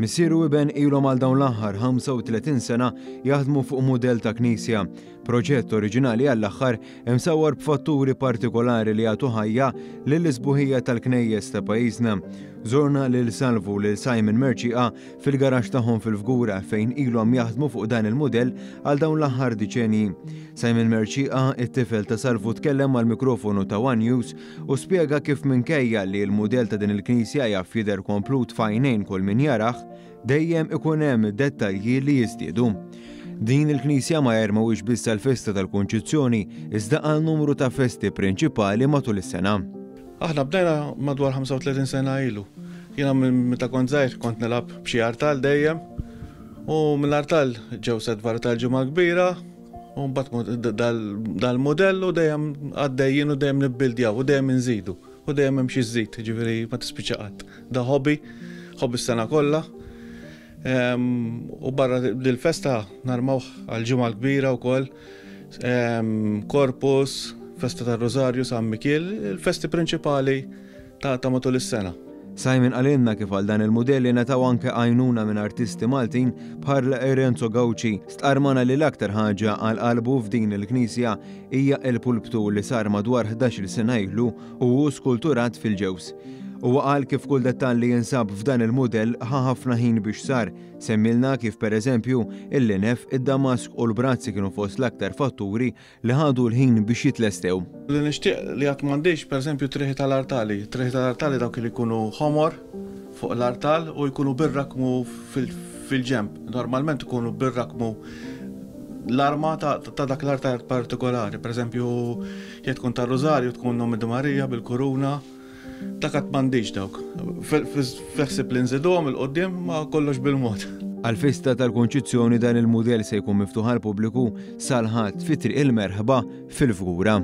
Missier u iben ilhom għal dawn l-aħħar 35 sena jaħdmu fuq mudell ta' knisja. Proġett oriġinali għall-aħħar imsawwar b'fatturi partikolari li jagħtu ħajja lill-isbuħija tal-knejjes ta' pajjiżna. Żorna lil Salvu lil Simon Mercieca fil-garaxx tagħhom fil-Fgura fejn ilhom jaħdmu fuq dan il-mudell għal dawn l-aħħar diċenji. Simon Mercieca, it-tifel ta' Salvu tkellem mal-mikrofonu ta' one News u spjega kif minkejja li l-mudell ta' din il-knisja jaf jidher komplut f'għajnejn kull min jarah, dejjem ikun hemm dettalji li jiżdiedu. Din il-knisja ma jarmawhiex biss għall-festa tal-Kunċizzjoni iżda għal numru ta' festi prinċipali matul is-sena. Aħna bdejna madwar 35 sena ilu. Jiena minn meta kont żgħir kont nilgħab b'xi artal dejjem u mill-artal ġew set varji tal-Ġimgħa l-Kbira u mbagħad dal-mudell u dejjem għaddejjin u dejjem nibbildjaw u dejjem inżidu u dejjem hemm xi żżid, jiġifieri ma tispiċċa qatt. Da hobby, hobby s-sena kollha. U barra dil-festa narmawh għall-Ġimgħa l-Kbira wkoll, Corpus, festa tar-Rużarju, San Mikiel, il-festi prinċipali ta' matul is-sena. Simon qalilna kif għal dan il-mudell ingħataw anke għajnuna minn artisti Maltin bħal Renzo Gauci. Stqarr magħna li l-aktar ħaġa għal qalbu f'din il-knisja hija l-pulptu li sar madwar 11-il sena ilu u hu skulturat fil-ġewż. Huwa qal kif kull dettall li jinsab f'dan il-mudell ħa ħafna ħin biex sar. Semmielna kif pereżempju, il-linef, id-damask u l-brazzi kienu fost l-aktar fatturi li ħadu l-ħin biex jitlestew. Li nixtieq li għad m'għandix, pereżempju t-trieħi tal-artali. It-trieħi tal-artali dawk li jkunu ħomor fuq l-artal u jkunu bir-rakmu fil-ġenb. Normalment ikunu bir-rakmu l-arma ta' dak l-artal partikolari. Pereżempju, jekk tkun tar-Rużarju tkun Nomi di Marija bil-kuruna. Dak għad m'għandix dawk. Fil-ħsieb li nżiduhom 'il quddiem ma kollox bil-mod. Għall-festa tal-Kunċizzjoni dan il-mudell se jkun miftuħ għall-pubbliku sal-Ħadd fi Triq il-Merħba fil-Fgura.